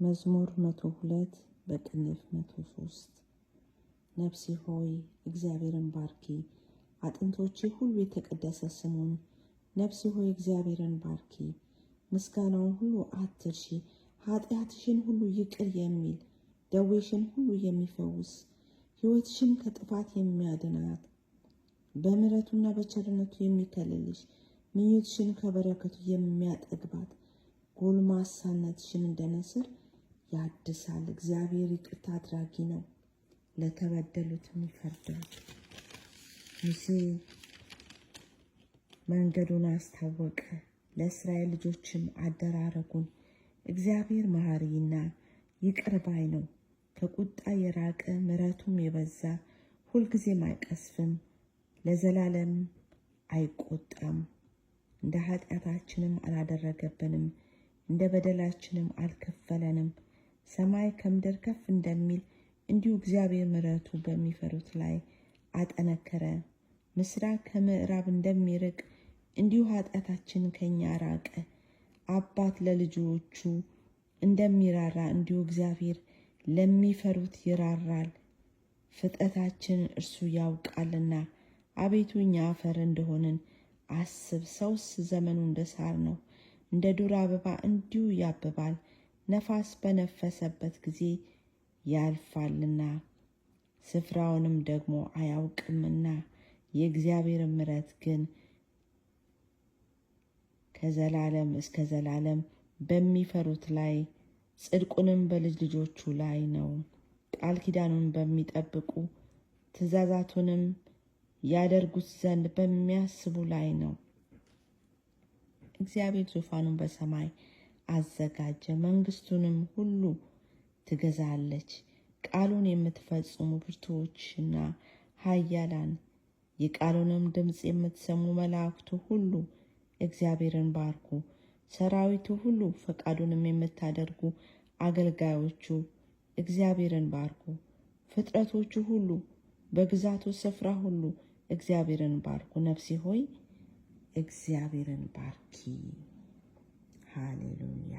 መዝሙር 102 በቅንፍ 103። ነፍሴ ሆይ እግዚአብሔርን ባርኪ፣ አጥንቶቼ ሁሉ የተቀደሰ ስሙን። ነፍሴ ሆይ እግዚአብሔርን ባርኪ፣ ምስጋናውን ሁሉ አትርሺ። ኃጢአትሽን ሁሉ ይቅር የሚል፣ ደዌሽን ሁሉ የሚፈውስ፣ ሕይወትሽን ከጥፋት የሚያድናት፣ በምሕረቱና በቸርነቱ የሚከልልሽ፣ ምኞትሽን ከበረከቱ የሚያጠግባት፣ ጎልማሳነትሽን እንደ ንስር ያድሳል። እግዚአብሔር ይቅርታ አድራጊ ነው፣ ለተበደሉትም ይፈርዳል። ሙሴ መንገዱን አስታወቀ፣ ለእስራኤል ልጆችም አደራረጉን። እግዚአብሔር መሐሪና ይቅር ባይ ነው፣ ከቁጣ የራቀ ምሕረቱም የበዛ፣ ሁልጊዜም አይቀስፍም፣ ለዘላለም አይቆጣም። እንደ ኃጢአታችንም አላደረገብንም፣ እንደ በደላችንም አልከፈለንም። ሰማይ ከምድር ከፍ እንደሚል እንዲሁ እግዚአብሔር ምሕረቱ በሚፈሩት ላይ አጠነከረ። ምስራቅ ከምዕራብ እንደሚርቅ እንዲሁ ኃጢአታችን ከኛ ራቀ። አባት ለልጆቹ እንደሚራራ እንዲሁ እግዚአብሔር ለሚፈሩት ይራራል። ፍጥረታችን እርሱ ያውቃልና። አቤቱ እኛ አፈር እንደሆንን አስብ። ሰውስ ዘመኑ እንደ ሳር ነው፣ እንደ ዱር አበባ እንዲሁ ያብባል። ነፋስ በነፈሰበት ጊዜ ያልፋልና ስፍራውንም ደግሞ አያውቅምና። የእግዚአብሔር ምሕረት ግን ከዘላለም እስከ ዘላለም በሚፈሩት ላይ፣ ጽድቁንም በልጅ ልጆቹ ላይ ነው። ቃል ኪዳኑን በሚጠብቁ ትእዛዛቱንም ያደርጉት ዘንድ በሚያስቡ ላይ ነው። እግዚአብሔር ዙፋኑን በሰማይ አዘጋጀ፣ መንግስቱንም ሁሉ ትገዛለች። ቃሉን የምትፈጽሙ ብርቱዎችና ኃያላን፣ የቃሉንም ድምፅ የምትሰሙ መላእክቱ ሁሉ እግዚአብሔርን ባርኩ። ሰራዊቱ ሁሉ፣ ፈቃዱንም የምታደርጉ አገልጋዮቹ እግዚአብሔርን ባርኩ። ፍጥረቶቹ ሁሉ፣ በግዛቱ ስፍራ ሁሉ እግዚአብሔርን ባርኩ። ነፍሴ ሆይ እግዚአብሔርን ባርኪ። ሃሌሉያ።